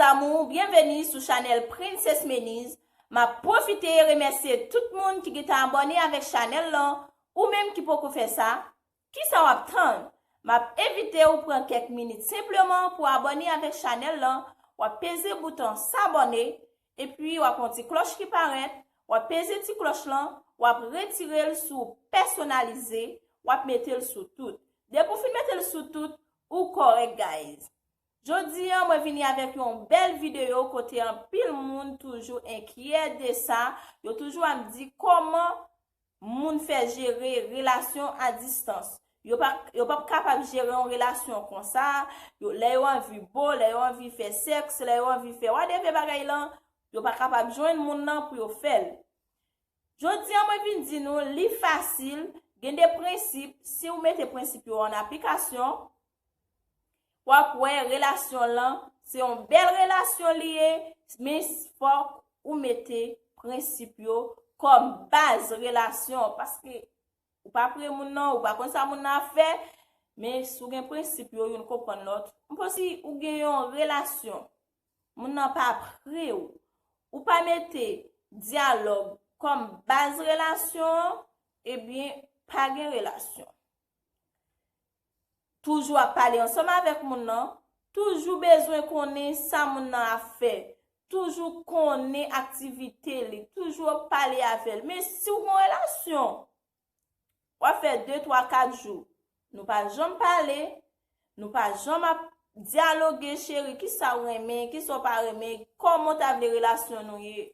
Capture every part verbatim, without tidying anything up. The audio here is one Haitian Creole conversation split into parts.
Amour, byenveni sou chanèl Princess Meniz. M ap pwofite remèsye tout moun ki gentan abòne avèk chanèl lan. Ou menm ki poko fè sa, kisa w ap tann? M ap envite w pran kèk minit senpleman pou abòne avèk chanèl lan. W ap peze bouton s'abonner, epi w ap wè yon ti klòch ki parèt. W ap peze ti klòch lan, w ap retire l sou pèsonalize, w ap mete l sou tout. Depi w fin mete l sou tout, ou kòrèk, guys. Jodi a, mwen vini avèk yon bèl videyo kote anpil moun toujou enkyè de sa. Yo toujou ap di kòman moun fè jere relasyon a distans. Yo pa, yo p ap kapab jere yon relasyon konsa. Yo, lè yo anvi bo, lè yo anvi fè sèks, lè yo anvi fè whatever bagay lan, yo pa kapab jwenn moun nan pou yo fè l. Jodi a, mwen vin di nou, li fasil, gen de prensip, si w mete prensip yo an aplikasyon, w ap wè relasyon lan, se yon bèl relasyon li ye, men fòk ou mete prensip yo kòm baz relasyon, paske ou pa pre moun nan, ou pa konn sa moun nan ap fè, men si w gen prensip yo, youn konprann lòt. M panse si ou gen yon relasyon, moun nan pa pre w, ou pa mete dyalòg kòm baz relasyon an, ebyen, pa gen relasyon. Toujou ap pale ansanm avèk moun nan, toujou bezwen konnen sa moun nan ap fè, toujou konnen aktivite li, toujou ap pale avè l. Men si w gen yon relasyon, w ap fè de, twa, kat jou, nou pa janm pale, nou pa janm ap dyaloge, cheri, kisa w renmen, kisa w pa renmen, kòman w ta vle relasyon nou ye.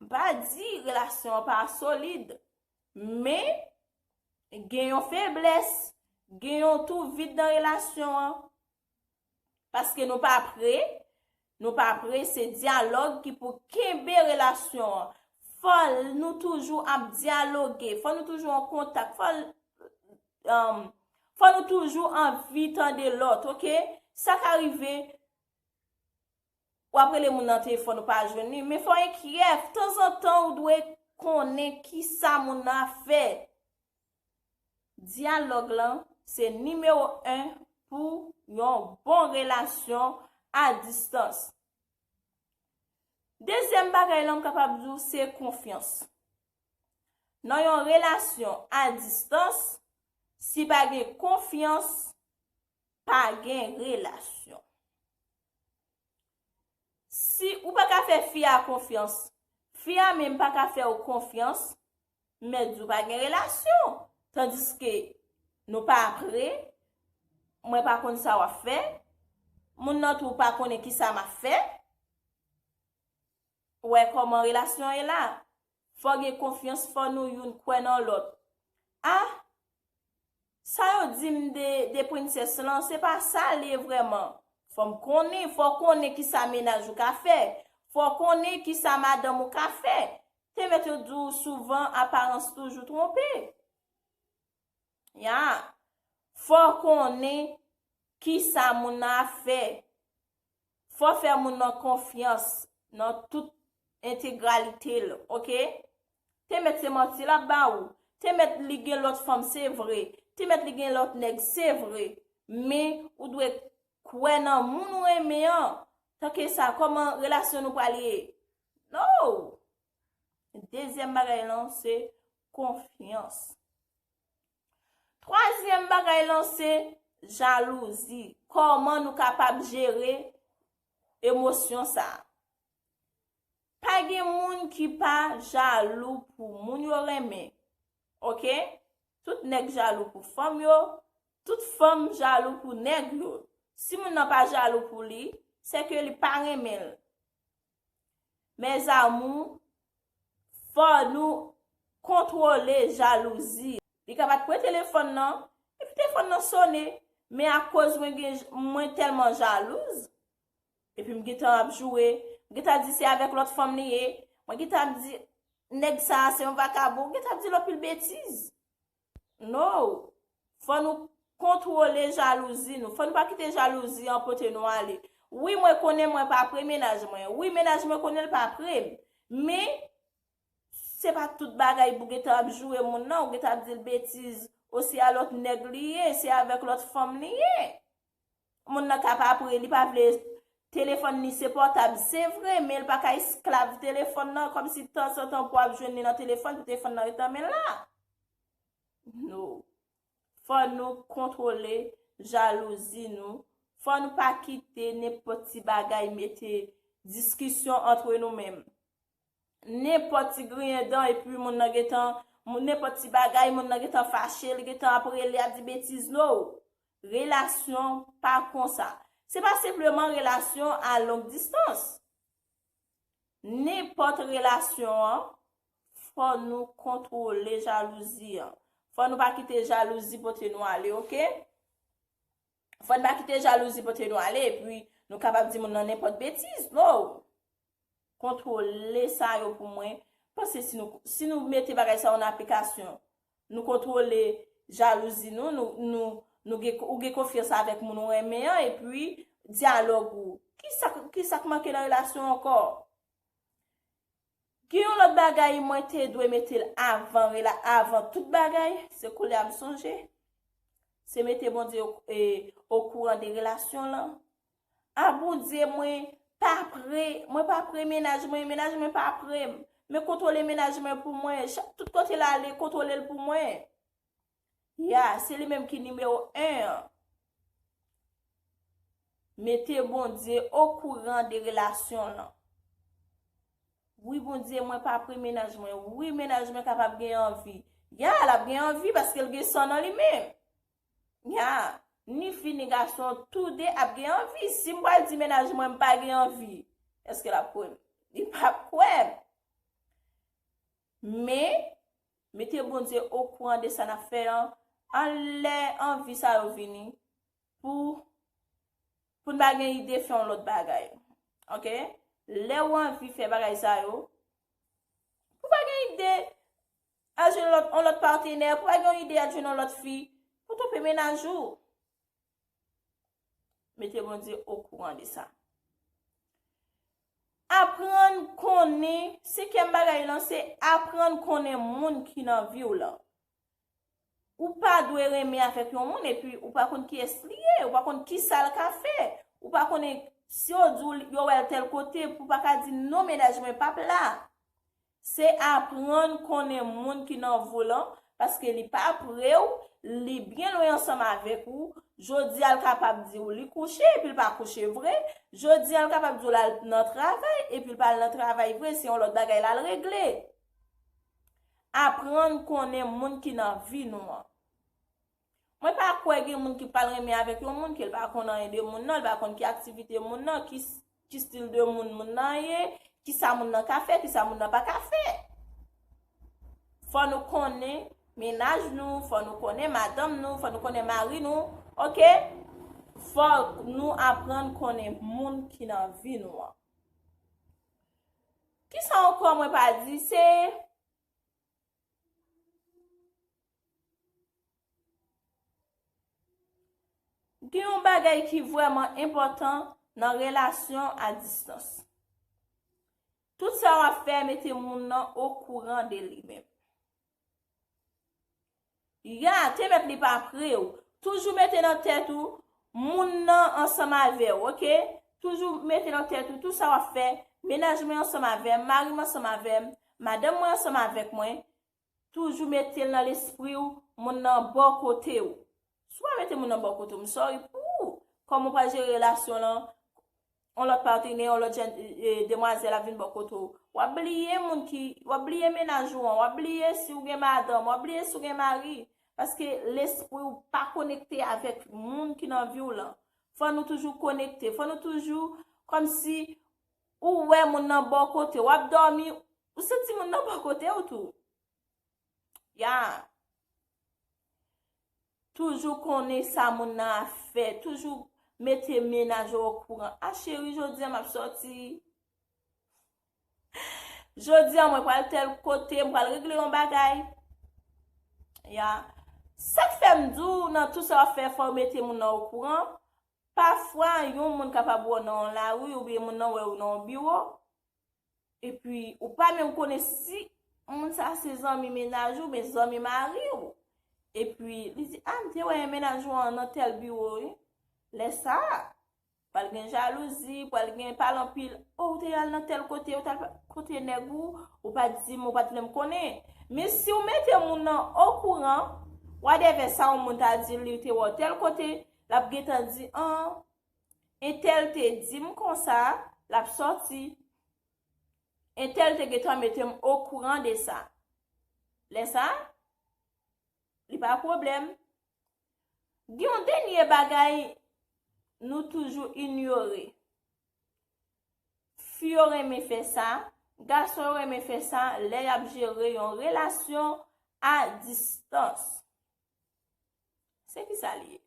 M pa di relasyon an pa solid, men gen yon feblès, gen yon tou vid nan relasyon an. Paske nou pa pre, nou pa pre, se dyalòg ki pou kenbe relasyon an. Fò nou toujou ap dyaloge, fò nou toujou an kontak, fò, um, fò nou toujou anvi tande lòt, oke? Sa ka rive, w ap rele moun nan telefòn, ou pa jwenn li, men fò enkyè, tanzantan ou dwe konnen kisa moun nan ap fè. Dyalòg lan se nimewo en pou yon bon relasyon a distans. Dezyèm bagay lan m kapab di w se konfyans. Nan yon relasyon a distans, si pa gen konfyans, pa gen relasyon. Si ou pa ka fè fi a konfyans, fi a menm pa ka fè w konfyans, mèt di w pa gen relasyon. Tandiske nou pa pre, mwen pa konn sa w ap fè, moun nan tou pa konnen kisa m ap fè. Ou wè kòman relasyon ye la? Fò gen konfyans, fò nou youn kwè nan lòt. Ah, sa yo di m de, de princess lan, se pa sa l ye vrèman. Fò m konnen, fò w konnen kisa mennaj ou ka fè. Fò w konnen kisa madanm ou ka fè. Te mèt yo di w souvan, aparans toujou twonpe. Ya. Fò w konnen kisa moun nan ap fè. Fò w fè moun nan konfyans nan tout entegralite l, oke? Te mèt se manti l ap ba ou. Te mèt li gen lòt fanm, se vre. Te mèt li gen lòt nèg, se vre. Men, ou dwe kwè nan moun ou renmen an. Tanke sa, kòman relasyon nou pral ye? No! Dezyèm bagay lan, se konfyans. Twazyèm bagay lan, se jalouzi. Kòman nou kapab jere emosyon sa a? Pa gen moun ki pa jalou pou moun yo renmen. Oke? Tout nèg jalou pou fanm yo, tout fanm jalou pou nèg yo. Si moun nan pa jalou pou li, se ke li pa renmen l. Mes amours, fò nou kontwole jalouzi. Li ka pa t pran telefòn nan, epi telefòn nan sonnen. Men akoz mwen gen, mwen tèlman jalouz, epi m gentan ap joure, m gentan di se avèk lòt fanm li ye, mwen gentan ap di nèg sa a se yon vakabon, m gentan ap di l anpil betiz. No. Fò nou kontwole jalouzi nou. Fò nou pa kite jalouzi an pote nou ale. Wi, mwen konnen mwen pa pre mennaj mwen. Wi, mennaj mwen konnen l pa pre m. Men, se pa tout bagay pou gentan ap joure moun nan, ou gentan ap di l betiz, o se a lòt nèg li ye, se avèk lòt fanm li ye. Moun nan ka pa pre, li pa vle Telefòn li se pòtab, se vre, men l pa ka esklav telefòn nan, kòmsi tanzantan pou ap jwenn li nan telefòn, pou telefòn nan ret nan men l la. No. Fò nou kontwole jalouzi nou. Fò nou pa kite nenpòt ti bagay mete diskisyon antre nou menm. Nenpòt ti griyen dan, epi moun nan gentan, moun, nenpòt ti bagay, moun nan gentan fache, li gentan ap rele, ap di betiz, no. Relasyon pa konsa. Se pa senpleman relasyon a long distans. Nenpòt relasyon an, fò nou kontwole jalouzi an. Fò nou pa kite jalouzi pote nou ale, oke? Fò n pa kite jalouzi pote nou ale, epi nou kapab di moun nan nenpòt betiz. No! Kontwole sa yo pou mwen. Panse si nou, si nou mete bagay sa yo nan aplikasyon, nou kontwole jalouzi nou, nou, nou, nou gen, ou gen konfyans avèk moun ou renmen an, epi dyalòg ou. Kisa, kisa k manke nan relasyon ankò? Gen yon lòt bagay mwen te dwe mete l avan, rela-, avan tout bagay, se kounye a m sonje. Se mete Bondye o, e, okouran de relasyon lan. A Bondye, mwen pa pre, mwen pa pre mennaj mwen, mennaj mwen pa pre m. Men kontwole mennaj mwen pou mwen, chak, tout kote l ale, kontwole l pou mwen. Ya, se li menm ki nimewo en an. Mete Bondye okouran de relasyon lan. Wi, Bondye, mwen pa pre mennaj mwen. Wi, mennaj mwen kapab gen anvi. Ya, l ap gen anvi paske l gen san nan li menm. Ya, ni fi ni gason, toude ap gen anvi. Si m pral di mennaj mwen m pa gen anvi, èske l ap kwè m? Li p ap kwè m. Men, mete Bondye okouran de sa n ap fè an, an lè anvi sa yo vini, pou, pou n pa gen ide fè yon lòt bagay. Oke? Lè w anvi fè bagay sa yo, pou pa gen ide al jwenn lòt, yon lòt patenè, pou pa gen yon ide al jwenn yon lòt fi, pou twonpe mennaj ou. Mete Bondye okouran de sa. Aprann konnen, senkyèm bagay lan, se aprann konnen moun ki nan vi w lan. Ou pa dwe renmen avèk yon moun epi ou pa konn kiyès li ye, ou pa konn kisa l ka fè, ou pa konnen si yo di w yo wè l tèl kote, pou pa ka di non, mennaj mwen p ap la. Se aprann konnen moun ki nan vi w lan, paske li pa pre w, li byen lwen ansanm avèk ou. Jodi a, l kapab di w li kouche, epi l pa kouche vre. Jodi a, l kapab di w l al nan travay, epi l pa al nan travay vre, se yon lòt bagay l al regle. Aprann konnen moun ki nan vi nou an. Mwen pa kwè gen moun ki pral renmen avèk yon moun ke l pa konn anyen de moun nan, l pa konn ki aktivite moun nan, ki, ki stil de moun moun nan ye, kisa moun nan ka fè, kisa moun nan pa ka fè. Fò nou konnen mennaj nou, fò nou konnen madanm nou, fò nou konnen mari nou, oke? Fò nou aprann konnen moun ki nan vi nou an. Kisa ankò mwen pa di, se Gen yon bagay ki vrèman enpòtan nan relasyon a distans. Tout sa w ap fè, mete moun nan okouran de li menm. Ya, te mèt li pa pre w. Toujou mete nan tèt ou, moun nan ansanm avè w, oke? Toujou mete nan tèt ou, tout sa w ap fè, mennaj mwen ansanm avè m, mari m ansanm avè m, madanm mwen ansanm avèk mwen, toujou mete l nan lespri w, moun nan bò kote w. Si w pa mete moun nan bò kote w, m sorry pou ou. Kòman w pral jere relasyon lan, yon lòt patenè, yon lòt jèn, e, demwazèl ap vin bò kote w. W ap bliye moun ki, w ap bliye mennaj ou an, w ap bliye si w gen madanm, w ap bliye si w gen mari. Paske lespri w pa konekte avèk moun ki nan vi w lan. Fò nou toujou konekte, fò nou toujou kòmsi ou wè moun nan bò kote w, w ap dòmi, ou santi moun nan bò kote w tou. Ya. Toujou konnen sa moun nan ap fè. Toujou mete mennaj ou okouran. A cheri, jodi a m ap sòti. Jodi a mwen pral tèl kote, m pral regle yon bagay. Ya. Sa k fè m di w nan tout sa w ap fè, fò w mete moun nan okouran. Pafwa, yon moun kapab wè w nan yon lari oubyen moun nan wè w nan yon biwo. Epi, ou pa menm konnen si moun sa se zanmi mennaj ou, oubyen zanmi mari w. Epi, li di, a, m te wè mennaj ou an nan tèl biwo, wi. Lè sa a, Pral gen jalouzi, pral gen pale anpil. Oh, ou te al nan tèl kote, ou t al kote nèg ou, ou pa t di m, ou pa t vle m konnen. Men si w mete moun nan okouran, whatever sa yon moun ta di li te wè w tèl kote, l ap gentan di, an, entèl te di m konsa, l ap sòti. Entèl te gentan mete m okouran de sa. Lè sa, li pa pwoblèm. Gen yon dènye bagay nou toujou inyore. Fi yo renmen fè sa, gason yo renmen fè sa lè y ap jere yon relasyon a distans. Se ki sa l ye?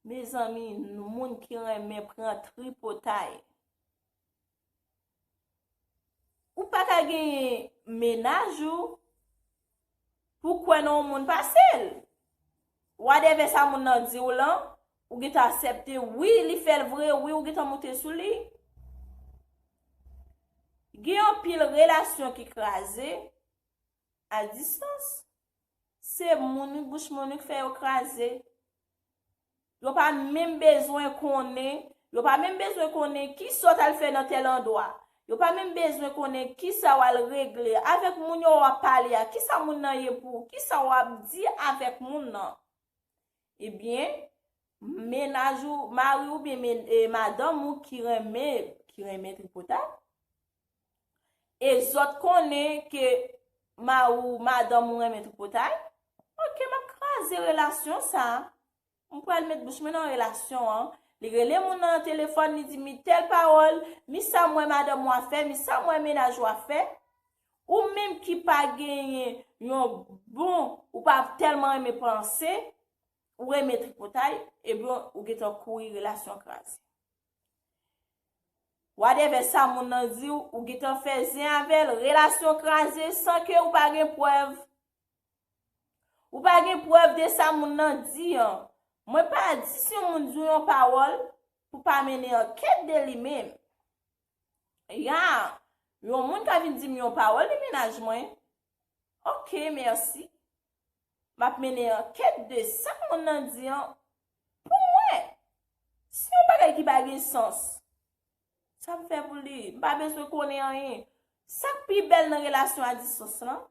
Mezanmi, moun ki renmen pran tripotay. Ou pa ka genyen mennaj ou pou kwè nan yon moun pase l. Whatever sa moun nan di w lan, ou gentan aksepte. Wi, li fè l vre. Wi, ou gentan moute sou li. Gen anpil relasyon ki kraze a distans. Se moun, bouch moun ki fè yo kraze. Yo pa menm bezwen konnen, yo pa menm bezwen konnen kisa w t al fè nan tèl andwa. Yo pa menm bezwen konnen kisa w al regle avèk moun yo w ap pale a, kisa moun nan ye pou ou, kisa w ap di avèk moun nan. Ebyen, mennaj ou, mari ou byen men, e, madanm ou ki renmen, ki renmen tripotay, e zòt konnen ke mari ou, madanm ou renmen tripotay, oke, m ap kraze relasyon sa a. M pral met bouch mwen nan relasyon an. Li rele moun nan nan telefòn, li di, "Mi tèl pawòl, mi sa m wè madanm ou ap fè, mi sa m wè mennaj ou ap fè." Ou menm ki pa genyen yon bon, ou pa tèlman renmen panse, ou renmen tripotay, ebyen, ou gentan kouri relasyon kraze. Whatever sa moun nan di w, ou gentan fè zen avè l, relasyon kraze san ke ou pa gen prèv. Ou pa gen prèv de sa moun nan di an. Mwen pa di si yon moun di w yon pawòl pou pa mennen ankèt de li menm. Ya, yon moun ka vin di m yon pawòl de mennaj mwen. Oke, mèsi. M ap mennen ankèt de sa moun nan di an pou m wè. Si yon bagay ki pa gen sans, sa m fè pou li? M pa bezwen konnen anyen. Sa k pi bèl nan relasyon a distans lan?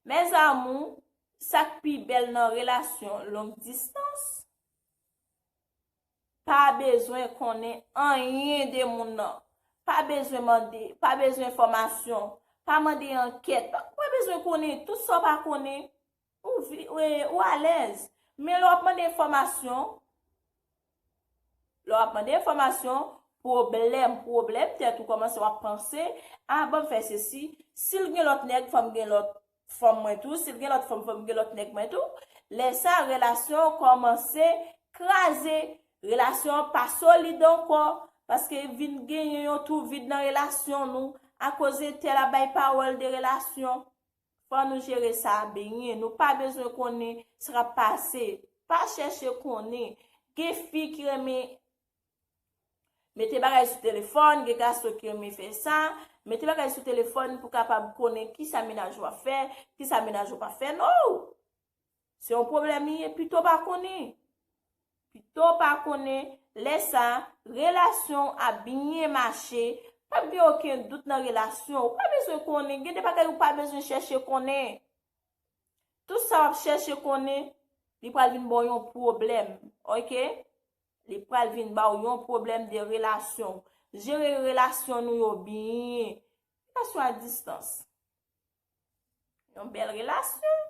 Mes amours, sa k pi bèl nan relasyon long distans, pa bezwen konnen anyen de moun nan. Pa bezwen mande, pa bezwen enfòmasyon, pa mande ankèt, pa, pa bezwen konnen tout sa w pa konnen. Ou vi-, ou, ou alèz. Men lè w ap mande enfòmasyon, lè w ap mande enfòmasyon, pwoblèm, pwoblèm tèt ou kòmanse w ap panse, a, ban m fè sesi, si l gen lòt nèg, fò m gen lòt fanm mwen tou, si l gen lòt fanm, fò m gen lòt nèg mwen tou. Lè sa, relasyon an kòmanse kraze, relasyon an pa solid ankò, paske vin genyen yon twou vid nan relasyon nou, akoz entèl ap bay pawòl de relasyon. Fò nou jere sa byen. Nou pa bezwen konnen sa k ap pase. Pa chèche konnen. Gen fi ki renmen mete bagay sou telefòn, gen gason ki renmen fè sa. Mete bagay sou telefòn pou kapab konnen kisa mennaj ou ap fè, kisa mennaj ou p ap fè. No! Se yon pwoblèm li ye, pito pa konnen. Pito pa konnen, lè sa, relasyon ap byen mache, p ap gen okenn dout nan relasyon. Ou pa bezwen konnen, gen de bagay ou pa bezwen chèche konnen. Tout sa w ap chèche konnen, li pral vin ba w yon pwoblèm, oke? Li pral vin ba w yon pwoblèm de relasyon. Jere relasyon nou yo byen. Relasyon a distans. Yon bèl relasyon.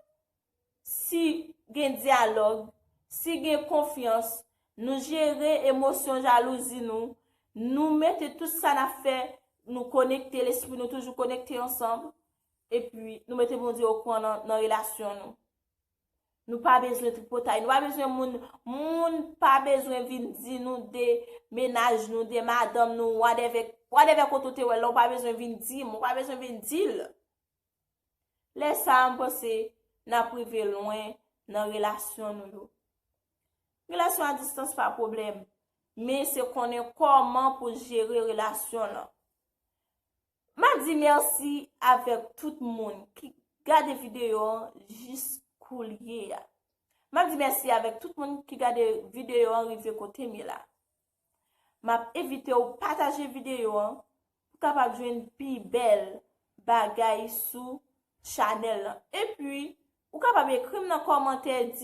Si gen dyalòg, si gen konfyans, nou jere emosyon jalouzi nou, nou mete tout sa n ap fè, nou konekte, lespri nou toujou konekte ansanm, epi nou mete Bondye okouran nan, nan relasyon nou. Nou pa bezwen tripotay, nou pa bezwen moun, moun pa bezwen vin di nou de mennaj nou, de madanm nou, whatever, whatever kote w te wè l lan, ou pa bezwen vin di m, ou pa bezwen vin di l. Lè sa a, m panse n ap rive lwen nan relasyon nou yo. Relasyon a distans pa pwoblèm, men se konnen kòman pou jere relasyon lan. M ap di mèsi avèk tout moun ki gade videyo an jis koulye a. M ap di mèsi avèk tout moun ki gade videyo an rive kote m ye la. M ap envite w pataje videyo an pou kapab jwenn pi bèl bagay sou chanèl lan. Epi, ou kapab ekri m nan kòmantè, di